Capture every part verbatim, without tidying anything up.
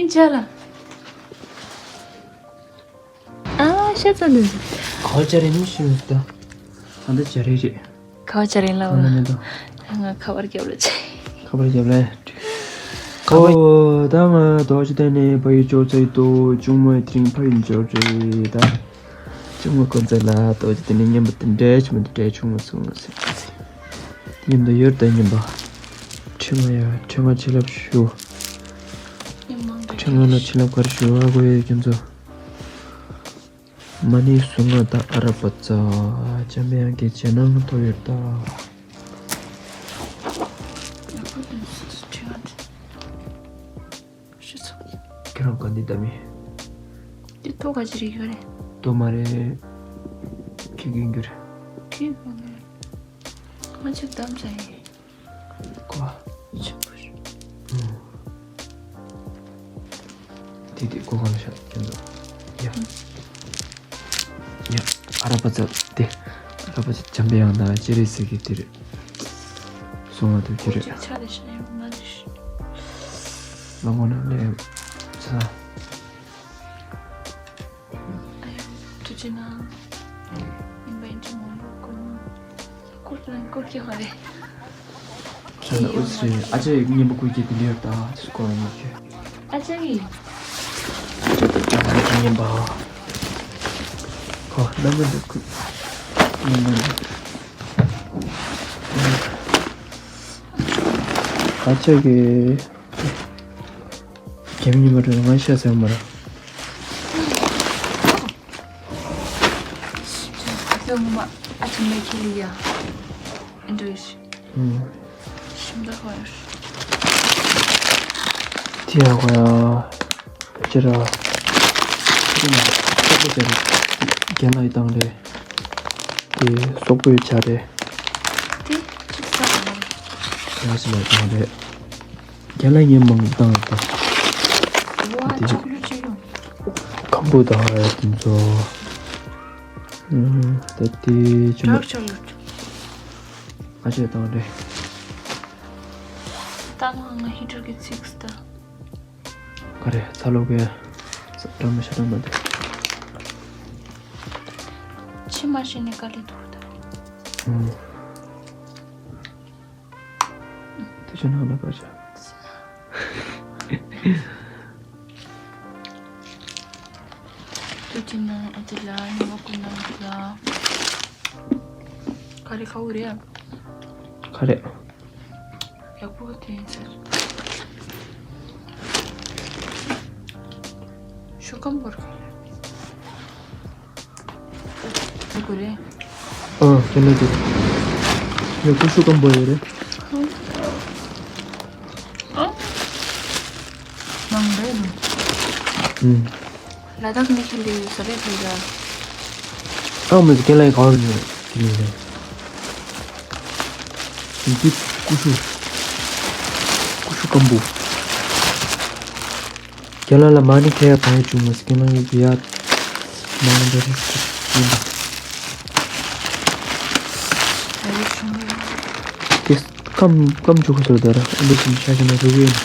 ཅ་ལགས། ཨ་ཤ་ཚ་འདུག་ག་བ་ཅ་རེད་ནི་ཤི་མི་ད། ད་འདི་ཅ་རེད་རེད། ག་བ་ཅ་རེད་ལབ་ལ། ད་འདི་མི་འདུག་ང་ཁ་པར་རྒྱབ་ལ་ཆེ། ཁ་པར་རྒྱབ་ལ། ཁ་པར། ཨོ་ད་ང་རྡོ་རྗེ་གདན་ནས་ཕ་ཡུལ་ཕྱོགས་ཚོད་དུ་ཅུང་མོའི་དེ་རིང་ཕ་ཡུལ་འབྱོར་རེད་ད། ཅུང་མོ་ཁོང་ཚོ་ལ་རྡོ་རྗེ་གདན་ནས་མཉམ་པོ་དེ་འདྲ་ཆུང་མོ་དེ་འདྲ་ཆུང་མོ་སོང་ཟེར། མཉམ་དུ་ཡོད་ད་མཉམ་པ། ཁྲི་མ་ཡ་ཁྲི་མ་བྱིན་རླབས་ཞུ། ཁྲི་མ་ལ་བྱིན་རླབས་ག་རེ་ཞུ་བ་གོ་ཡོད་ཁྱོད་ཚོ། མ་ཎི་གཟུངས་སྔགས་དང་ཨ་ར་པ་ཙ། འཇམ་དབྱངས་ཀྱི་རྗེས་གནང་ཐོབ་ཡོད་ད། ཁྱེད་རང་ག་འདི་ལྟ་མི། འདི་ཏོ་ག་ཅི་རིགས་ཡོད་རེད། ཏོ་མ་རེད། ཁྱི་གིན་གྱུར། ཁྱི་གིན་གྱུར། ང་ཚོ་གཏམ་བྱ་ཡིན། ཀོ། ཆུ་བུར། ཨུམ། དེ་དེ་ཀོ་གང་ཤ་ཡིན་འདུག་ཡ། ཡ། ཨ་ར་པ་ཙ་དེ། ཨ་ར་པ་ཙ་འཇམ་པའི་དབྱངས་དང་སྤྱན་རས་གཟིགས་ཀྱི་དེ་རེད། གསུང་བ་དེ་དེ་རེད། ལ་མོ་ན་ལེ། ཚ། ཨ་ཡོ། ཐུགས་རྗེ་གནང་། ཡིན་པ་ཡིན་ཅི་མང་པོ་བསྐུར་ན། བསྐུར་ན་བསྐུར་གྱི་ཧ་རེ། ཁྱེད་ཨུ་ཚོས་ཨ་ཅག་གི་སྙན་པོ་བསྐུར་གྱི་དེ་འདྲ་ཡོད་ད་སྐོར་ཡོད་ཀྱི། ཨ་ཅག་གི། ཨ་ཅག་གི་ཅང་མ་ཅང་སྙན་པ། ཁོ་རྣམ་པ་འདི་བསྐུར། སྙན་པ་འདི། ཨ་ཅག་གི། རྒྱ་མི་ཉི་མ་དྲོད་ང་ཤ་ཟ་མ་ར། ཨ་ཅག་ངོ་མ་ཨ་ཅག་མེ་ཁི་ལི་ཡ། ཨིན་ཌོ་ཨེ་ཤི། ཨུམ། ཤིམ་ད་ཧོར། ཏི་ཡ་གོ་ཡ། ཅི་ར། ཅི་ར་ན། ཅི་ར་ཅི་ར། རྒན་ལགས་ཡི་བཏང་རེད། དེ་སོག་པོའི་ཆ་རེད། དེ་ཅི་ས་རེད། ང་ཞིག་ལ་བཏང་རེད། རྒན་ལགས་ངས་མང་པོ་བཏང་ཡོད་ད། ཝ་དེ་ཅག་ལུ་ཅི་ཡོང་། ཁམ་བུ་དང་ར་དེ་ཚོ། ཨུམ། ད་དེ་ཅི་མ། ཏྲག་ཅག་ལུ་ཅི། ཨ་ཅེ་བཏང་རེད། ད་ང་ང་ཧི་ཊར་གི་ཚིགས་ད། ག་རེ་ཚ་ལོ་གེ། ས་ཏྲ་མ་ཤ་ཏྲ་མ་དེ། ཕྱི་མ་ཤི་ནི་ག་ལི་འདུག་ད། ཨུམ། དེ་ཆ་ནང་ལ་པར་ཆ། དུ་ཅི་ན་ཨ་ཅི་ལ་ནི་མ་ཀུ་ན་ལ། ག་རེ་ཁ་བོ་རེད་ཨ། ག་རེ། ཡག་པོ་དེ་ཡིན་ཟེར། ཤོ་ཀམ་བོར་ག་རེ། དེ་གོ་རེད། ཨ། ཁྱེད་ནས་དེ། ཡག་པོ་ཤོ་ཀམ་བོར་ཡོད་རེད། ཨ། ནང་རེད། ཨུམ། ལ་དྭགས་ནས་ཁྱེར་ལེ་ཡོད་ས་རེད་ཁོ་ཡ། ཨ་མི་ཚེ་ཁྱེད་ལ་ཡི་ག་བ་མི་ཡོད་ཁྱེད་ལེ་ཡོད། འདི་ཀུ་ཤུ། ཀུ་ཤུ་སྐམ་པོ། རྒན་ལགས་ལ་མ་ཎི་ཁ་ཡ་གང་ཡ་བྱུང་མ་སི་རྒན་ལགས་ཡོད་པ་ཡ། མ་ཎི་འདྲ་རེད་ཡིན་པ། དེ་སྐམ་སྐམ་བྱུག་ག་སོ་ད་ར་ཨ་འདི་བཞིན་ཤ་ཤ་ན་རུ་གི་ཡིན།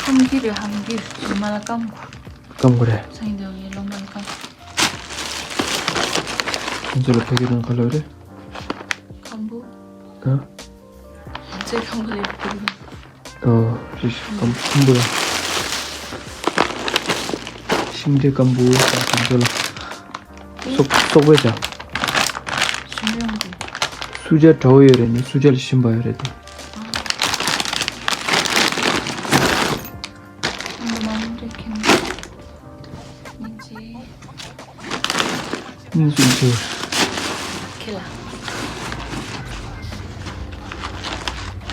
ཧམ་གི་རེད་ཧམ་གི་རེད་མ་ལ་སྐམ་གོ། སྐམ་གོ་རེད། སང་ཉིན་དེ་ངའི་སློབ་མ་ལ་སྐམ། ཁོང་ཚོ་ལ་ཕ་གི་དང་ག་ལ་རེད། སྐམ་པོ། ཨ། ཚེ་ཁམ་ག་ལེ་ཕུལ། ཨོ། རིགས་ཁམ་ཁམ་བུ་ལ། ཤིང་འབྲས་སྐམ་པོ་ཁམ་བུ་ལ། སོག་སོག་པོའི་ཇ། ཤིང་འབྲས་ཡོང་གི། སུ་ཇ་གྲའོ་ཡོད་རེད་ནི་སུ་ཇ་ལ་ཞིམ་པ་ཡོད་རེད་དེ། ཨ། ཨ་མ་མ་འདྲ་ཁྱིམ། ཡིན་ཅི། ཨིན་སུ་ཆུ། ཁེ་ལ།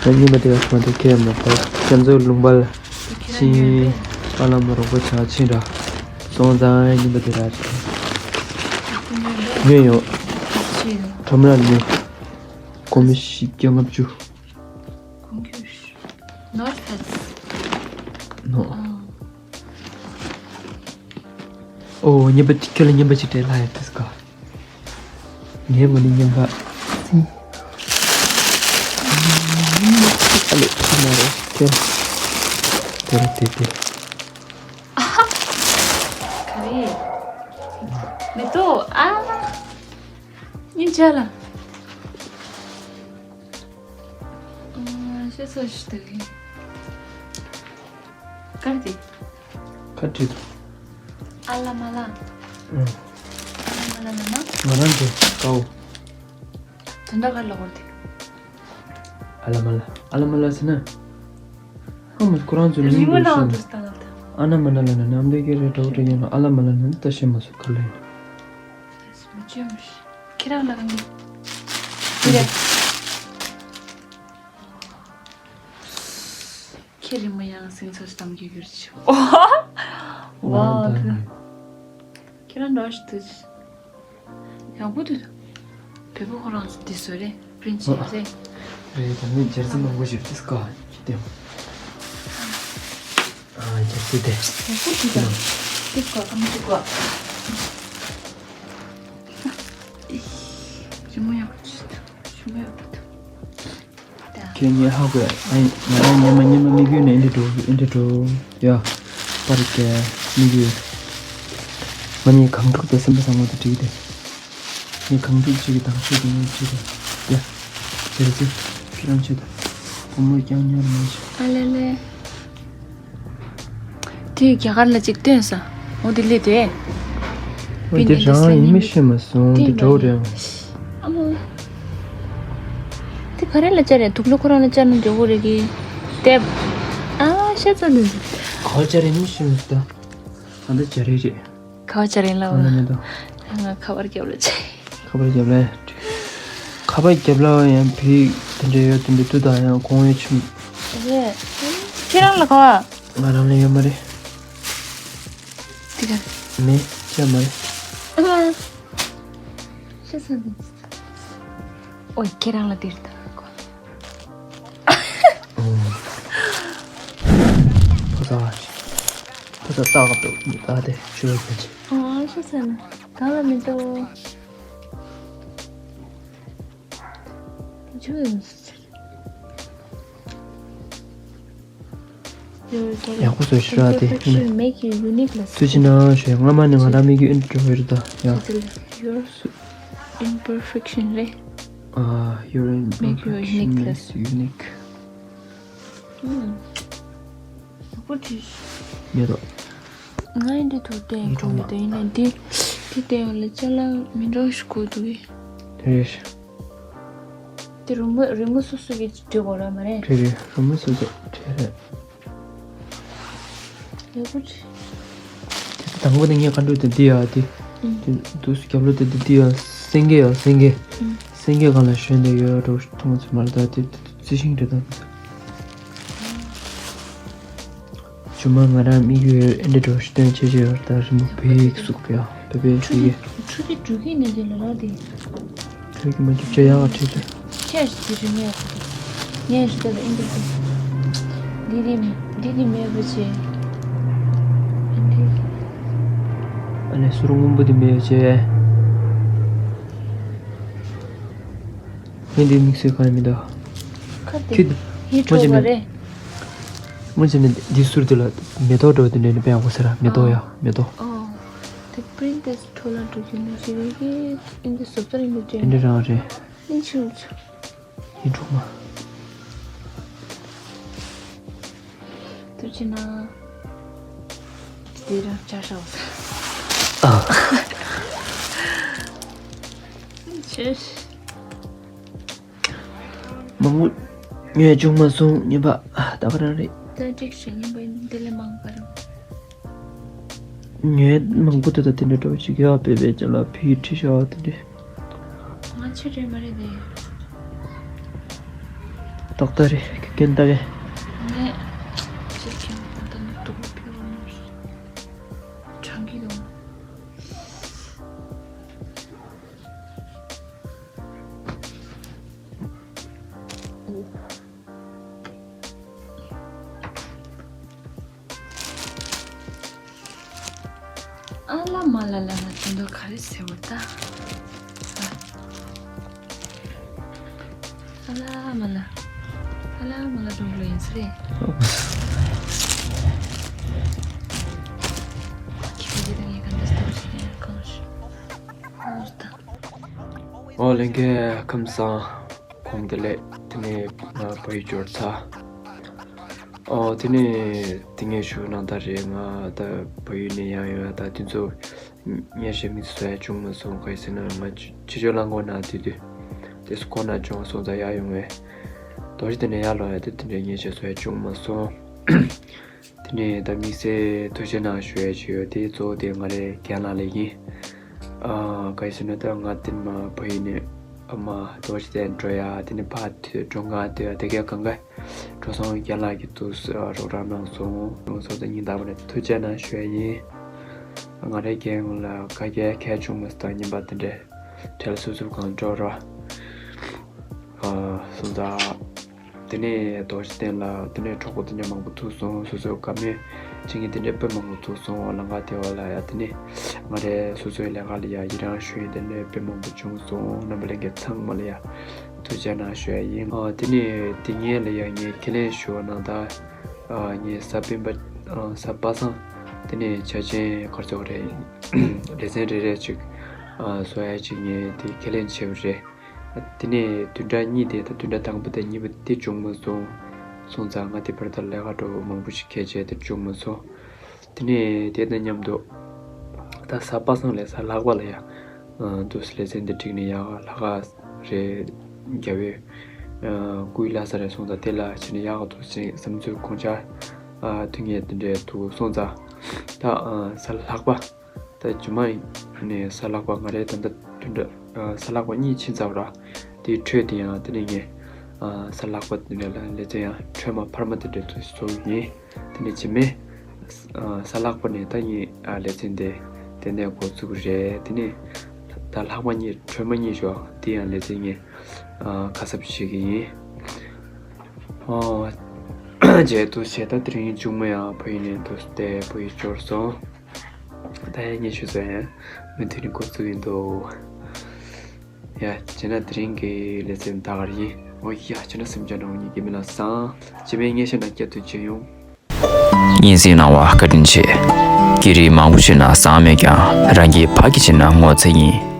ད་ཉི་མ་དེ་ག་སོང་དེ་ཁེ་མ་ཐོག་ཁྱེད་ཚོའི་ལུང་པ་ལ་ཕྱིན་པ་ལ་མ་རོགས་པ་ཆ་ཕྱིན་ར་སོང་ཙང་ཉི་མ་དེ་ར་ཉོས་ཡོད། ཁྲོམ་ར་ནས་གོ་མི་བཞི་བརྒྱ་ལྔ་བཅུ། ཁོང་ཁྱོད་ནོར་ཐལ། ནོ། ཨོ། ཉིན་པ་གཅིག་ཁྱོད་ལ་ཉིན་པ་གཅིག་སྤྲད་ལྷ་ཡོད་དེ་སྐོར། ངའི་མོ་ནི་ཉིན་པ། ཨ་ལེ་ཁྱོད་མ་རེད་ཁྱོད། དེ་རེད་དེ་དེ། ཨོ། ཨ། ཉིན་བྱ་ལ། ཤེས་ཚོད་ཞིག་འདུག་ག་རེ་དེ། ཁ་བྲིས་འདུག་ཨ་ལ་མ་ལ། ཨང་། ཨ་ལ་མ་ལ་ལ་ན། ང་རང་གི་ཀའོ། དོན་དག་ག་རེ་ལབ་དགོས་རེད་དེ། ཨ་ལ་མ་ལ། ཨ་ལ་མ་ལ་ཟེར་ན། ཨ་མ་ཁོ་རང་ཚོ་ལ་རིང་མོ་ཡིན་ན་འགྲོ་ཤེས་ན། ཨ་ན་མ་ན་ལ་ན་ནམ་ལས་ཀྱི་རེ་དྲག་དྲག་ཡིན་ལ་ཨ་ལ་མ་ལ་ན་ནི་ད་ཤེས་མ་སོང་ག་ལ་ཡིན། ཁྱེད་རང་ལ་གང་གི། ཁྱེད་རང་། ཁྱེད་རིང་མོ་ཡང་སེང་ཚོ་གཏམ་རྒྱུད་གྱུར་ཅིག་ཝའོ། ཁྱེད་རང་འདྲ་ཞིག་འདུག་ཡག་པོ་འདུག་བོད་པ་ཁོ་རང་ཚོ་འདི་བཟོ་རེད། པི་རིན་ཊི་བྱས་རེད། རེད། ད་ནི་སྦྱར་རྩི་མང་པོ་ཞིག་ཏིས་ཀ་ཅི་སྟེ། ཨ་སྦྱར་རྩི་དེ། ཡག་པོ་འདུག་ད། ཏིས་ཀ་ཨམ་ཏིས་ཀ་རི་མོ་ཡག་པོ་ཞིག་འདུག་རི་མོ་ཡག་པོ་འདུག་ཁྱེད་ངས་ཧ་གོ་ཡ། ཨ་ཡིན། ང་རང་སྔོན་མ་སྔོན་མ་དམིགས་ཡུལ་ནས་འདི་འགྲོ་འདི་འགྲོ་ཡ། པར་རྒྱག་དམིགས་ཡུལ། ང་གཉིས་གང་ཐུབ་ཏུ་སེམས་པ་བཟང་མོ་དེ་བྲིས་ཏེ། ངས་གང་ཐུབ་ཅིག་གི་དང་ཤོས་དེ་ངས་བྲིས་ཏེ། ཡ། དེར་ཚེ་ཁྱེད་རང་ཆེད་དུ་བུ་མོ་རྐྱང་ཉར་མ་བྱེད། ཨ་ལེ་ལེ། དེ་རྒྱ་གར་ལ་གཅིག་སྟོན་ས། འོ་དེ་ལས་དེ། ཨོ་དེ་རང་ཡིན་མི་ཤེས་མ་སོང་། དེ་འགྲོ་རེད། ཨ་མ། དེ་ག་རེ་ལ་བཅར་རེད། དུག་ལོག་ཁོ་རང་ལ་བཅར་ན་འགྲོ་གི་རེད་གི། དེབ། ཨ་ཤ་ཚ་འདི། ག་བ་བཅར་རེད་མི་ཤེས་མ་སོང་ད། ད་ལྟ་བཅར་རེད་རེད། ག་བ་བཅར་རེད་ལ། གང་ལ་མེད་དོ། ང་ཁ་པར་རྒྱབ་ལ་བཅར། ཁ་པར་རྒྱབ་ལ། ཁ་པར་རྒྱབ་ལ་ཡང་བི་དེ་འདྲ་ཡོད་དེ་འདྲ་དུ་དང་ཡང་གོང་ཡོད་ཆུ། རེད། ཁྱེད་རང་ལ་ག་བ། ང་རང་ལ་ཡོད་མ་རེད། དེ་ག་རེད། མེད་ཅི་ཡང་མ་རེད། ཨ། ཤི་སོང་། ཨོ་ཁྱེད་རང་ལ་དེར་ད་གོ། ཨོ། ཕོ་ས་ཕོ་ས་ཏག་ཏག་ཏག་དེ་ཆུ་བ་ཕན་ཆེ། ཨོ་ཤི་སོང་། གང་ལ་མི་འདུག་ཆུ་བ་ཡོད་ཟེར། ཡག་པོ་བཟོ་ཤེས་ར་དེ། Imperfection make you unique ལ། ཐུགས་རྗེ་གནང་ཞུ། སྔ་མ་ནས་ང་རང་མིག་གི་ཨིན་ཊྲོ་བར་ད་ཡ། Your imperfection རེད། ཨ། Your make you imperfection unique ལ། Makes you unique. ཨུམ། ཡག་པོ་བྲིས། ཉེ་དོ། ང་ཡི་འདི་ཐུག་བསྟན་གོ་མི་འདུག་ཡིན་ན་འདི་འདི་བསྟན་ཡོང་ལ་ཅ་ལག་མི་འདྲ་ཞིག་དགོས་འདུག་གི། དེ་རེད། དེ་རི་མོ་རི་མོ་སོ་སོ་གི་འབྲི་དགོས་ར་མ་རེད། དེ་རེད། རི་མོ་སོ་སོ་དེ་རེད། ཡག་པོ་བྲིས། དེ་དང་པོ་ནས་ངས་ག་འདྲ་དེ་འདི་ཡ་དེ། ཨུམ། དེ་དུས་སུ་རྒྱབ་ལོགས་དེ་འདི་འདི་ཡ་སེང་གེ་ཡ་སེང་གེ། ཨུམ། སེང་གེ་སྒང་ལ་ཞོན་ནས་ཡོད་འགྲོ་མཐོང་ཚུལ་མ་རེད་ད་དེ་རྩི་ཤིང་རེད་ད། ཇོ་མོ་ང་རང་མིག་ཡོད་ཨེ་འདྲ་འགྲོ་ཞིག་སྟོན་ཆེ་ཆེ་ཡོད་ད་རི་མོ་བེ་ཡིག་གཟུགས་ཡ་བེ་བེ་ཧྲུ་ཧྲུ་གི་གི། ཧྲུ་གི་འགྲོ་གི་ནས་དེ་ལ་ར་དེ། ཧྲུ་གི་མ་འཇུག་ཅེ་ཡག་ཁྲིད་དེ། ཁྱེད་ཀྱི་རི་མོ་ཡག་ཁྲིད་དེ། ངས་ཞུ་ད་ད་ཨེ་འདྲ་དེ། འདི་དེ་འདི་དེ་མེད་པ་ཆེ། ཨེ་འདྲ། ཨ་ནི་སུ་རུ་སྔོན་པོ་དེ་མེད་ཆེ། ངས་འདི་དམིགས་བསལ་གང་ཡང་མི་འདུག་ཁ་དེ་ཁྱོད་ཡིད་འཕྲོག་པ་རེད། སྔོན་ཆད་ནས་འདི་ཟུར་དེ་ལ་མེ་ཏོག་འདྲ་བོ་དེ་འདྲ་ནས་དཔེ་ཡག་པོ་ཟེར་ར། མེ་ཏོག་ཡ་མེ་ཏོག་ཨོ། དེ་པི་རིན་ཊི་ཊི་འཕྲོ་བརླག་འགྲོ་རྒྱུ་ནི་ཞིག་རེད་གི། ཨིན་དི་བཟོ་ལྟ་ཡིན་པའི་འདི་འདྲ་རང་རེད། ཨིན་ཆུ་ཆུ། ཡིད་འཕྲོག་མ། ཐུགས་རྗེ་གནང་། འདི་རང་ཅ་ཧྲའོ་ས། ཨ། ཆེ། མང་པོ་ཉོས་བྱུང་མ་སོང་། ཉན་པ་ད་ག་རང་རེད། ད་འགྲིག་ཞེས་ཉན་པ་ཡིན། འདི་ལས་མང་པ་རེད། ཉོས་མང་པོ་དེ་དང་དེ་འདྲ་འདྲ་བོ་ཞིག་ཡོད་པས་པས་ཅ་ལག་ཕི་ཁྲི་ཤ་བ་དེ་འདྲ། ང་ཆེ་གྲས་མ་རེད་དེ། ཏག་ཏག་རེད། ཁྱོད་ཀྱིས་ལྟ་གས། ངས་ཆེ་གྲས་ད་ནི་དུག་ལོག་ཕི་བ་མོ་གྲང་གི་དང་། ཨ་ལ་མ་ལ་ལ་ལ་དོན་དག་ག་རེ་ཟེར་བ་ད། ཨ་ལ་མ་ལ། ཨ་ལ་མ་ལ་འགྲོ་གི་ཡིན་ས་རེད། ཁྱེད་ཀྱིས་ད་ངས་ག་འདྲ་སྟོན་ཞིག་ཡང་གང་ཞིག་ཨོ་ལྷན་རྒྱས་ཁམས་བཟང་། གོང་དེ་ལས་དེ་ནས་ང་བལ་ཡུལ་འབྱོར་ཚར། ཨོ་དེ་ནས་དེ་ངས་ཞུ་ནང་ལྟར་རེད། ང་ད་བལ་ཡུལ་ནས་ཡང་ཡོང་ཡ། ད་དུས་ཚོད་ཉེར་ཞག་མི་ཚོ་ཡ་བྱུང་མ་སོང་། ག་ཡིན་ཟེར་ན་ང་ཕྱི་ཕྱི་ཕྱོགས་རླངས་འཁོར་ནང་དེ་དུས་དེ་སུ་ཁོ་ན་བྱུང་སོང་། ད་ཡ་ཡོང་བས་དོ་ཞིག་དེ་ནས་ཡ་ལོ་ཡ་དེ་དེ་འདྲའི་ཉེར་ཞག་ཚོ་ཡ་བྱུང་མ་སོང་། དེ་ནས་ད་དམིགས་བསལ་ཐུགས་རྗེ་གནང་ཞུ་ཡ་ཞིག་ཡོད། དེ་གཙོ་བོ་དེ་ང་རའི་རྒན་ལགས་ལ་ཡིན། ཨ་ག་ཡིན་ཟེར་ན་ད་ང་དེ་མ་བལ་ཡུལ་ནས་ཨ་མ་དོ་ཞིག་དེ་འགྲོ་ཡ། དེ་ནས་ཕར་དུས་འགྲོ་ང་དེ་ཡ་དེ་ག་གང་ག་འགྲོ་སོང་། རྒན་ལགས་ཀྱིས་ཐུགས་རོགས་རམ་གནང་སོང་། སོང་ཙང་ཉིན་ལྟར་བ་ནས་ཐུགས་རྗེ་གནང་ཞུ་ཡ་ཡིན། ང་རའི་རྒན་ལ་ག་གེ་གལ་བྱུང་མ་སོང་། ད་ཉིན་པ་དེ་འདྲའི་གྲལ་སུ་སུ་གང་འགྲོ་ར། ཨ་སོང་ཙང་དེ་ནས་དོ་ཞིག་བསྟན་ལ་དེ་ནས་གྲོགས་པོ་དེ་འདྲ་མང་པོ་ཐུག་སོང་། སོ་སོའི་བཀའ་མོལ་བྱེད་མཁན་དེ་འདྲ་དཔེ་མང་པོ་ཐུག་སོང་། ལམ་ཁ་དེ་བ་ལ་ཡ་དེ་ནས་ང་རའི་སོ་སོའི་ལས་ཀ་ལ་ཡ་ཡི་རང་ཞུ་ཡིན། དེ་འདྲ་དཔེ་མང་པོ་བྱུང་སོང་། རྣམ་པ་ལྷན་རྒྱས་ཚང་མ་ལ་ཡ་ཐུགས་རྗེ་གནང་ཞུ་ཡ་ཡིན། ཨ་དེ་ནས་དེ་ངས་ལ་ཡ་ངས་ཁས་ལེན་ཞུ་བ་ནང་ད་ཨ་ངས་གཟའ་སྤེན་པ་ཨ་གཟའ་པ་སངས་དེ་ནས་འཆར་ཅན་གར་ཚོགས་རེད། ལེ་ཚན་རེ་རེ་ཅིག་ཨ་བཟོ་ཡ་ཅིག་ངས་དེ་ཁས་ལེན་བྱས་པ་རེད། དེ་ནས་བདུན་ཕྲག་གཉིས་དེ་དང་བདུན་ཕྲག་དང་པོ་དང་གཉིས་པ་དེ་བྱུང་མ་སོང་། སོང་ཙང་ང་དེ་བར་དུ་ལས་ཀ་འགྲོ་མང་པོ་ཞིག་ཁྱད་བྱས་དེ་བྱུང་མ་སོང་། དེ་ནས་དེ་དང་མཉམ་དུ་ད་གཟའ་པ་སངས་ལས་གཟའ་ལྷག་པ་ལ་ཡ་འདུག་སེ་ལེ་ཚན་འདི་བསྒྲིགས་ནས་ཡག་ལྷག་ག་རེད། རྒྱལ་བའི་སྐུའི་བླ་གཟའ་རེད། སོང་ཙང་དེ་ལ་བྱས་ནས་ཡག་འདུག་སེ་བསམ་ཚུལ་དགོངས་འཆར་ཐུགས་ངེས་དེ་འདྲས་འདུག་སོང་ཙང་ད་གཟའ་ལྷག་པ། ད་རྗེས་མ་ནས་གཟའ་ལྷག་པ་ང་རའི་ད་ལྟ་བདུན་ཕྲག་ཨ་གཟའ་ལྷག་པ་གཉིས་ཕྱིན་ཚར་བ་ར། དེའི་འཕྲོས་དེ་ཡང་དེ་ནས་ངས་ཨ་གཟའ་ལྷག་པ་དེ་འདྲ་ལ་ལེ་ཚན་ཡང་འཕྲོས་མ་འཕར་མ་དེ་འདྲ་ཚོ་ཞིག་བཟོ་གི་ཡིན། དེ་ནས་རྗེས་མའི་ཨ་གཟའ་ལྷག་པ་ནས་ད་ངས་ཨ་ལེ་ཚན་དེ་དེ་ནས་འགོ་བཙུགས་རེད། དེ་ནས་ད་ལྷག་མ་གཉིས་འཕྲོས་མ་གཉིས་ཞོག་དེ་ཡང་ལེ་ཚན་ངས་ཨ་ཁ་གསབ་བྱེད་ཀྱི་ཡིན། ཨོ། རྗེས་དུ་བྱས་ད་དེ་རིང་གཅུང་མོ་ཡང་བལ་ཡུལ་ནས་འདུག་སྟེ་བལ་ཡུལ་འབྱོར་སོང་། ད་ཡང་ཉེ་ཤུ་ཙམ་ཡང་མུ་མཐུད་ནས་འགོ་བཙུགས་ཡིན་འདུག་ཡ་བྱས་ན་དེ་རིང་གི་ལེ་ཚན་ད་གར་ཡིན། ཨོ་ཡ་བྱས་ན་སེམས་ཅན་རྣམས་ཉིད་ཀྱི་མི་ལ་བཟང་། རྗེས་མའི་ཉེ་ཤུ་ན་བསྐྱར་དུ་མཇལ་ཡོང་། སྙན་སེང་གནང་བ་བཀའ་དྲིན་ཆེ། སྐད་རིགས་མང་པོ་ཤེས་ན་བཟང་མེད་ཀྱང་རང་གི་ཕ་གི་ཤེས་ན་ངོ་ཚ་ཡིན།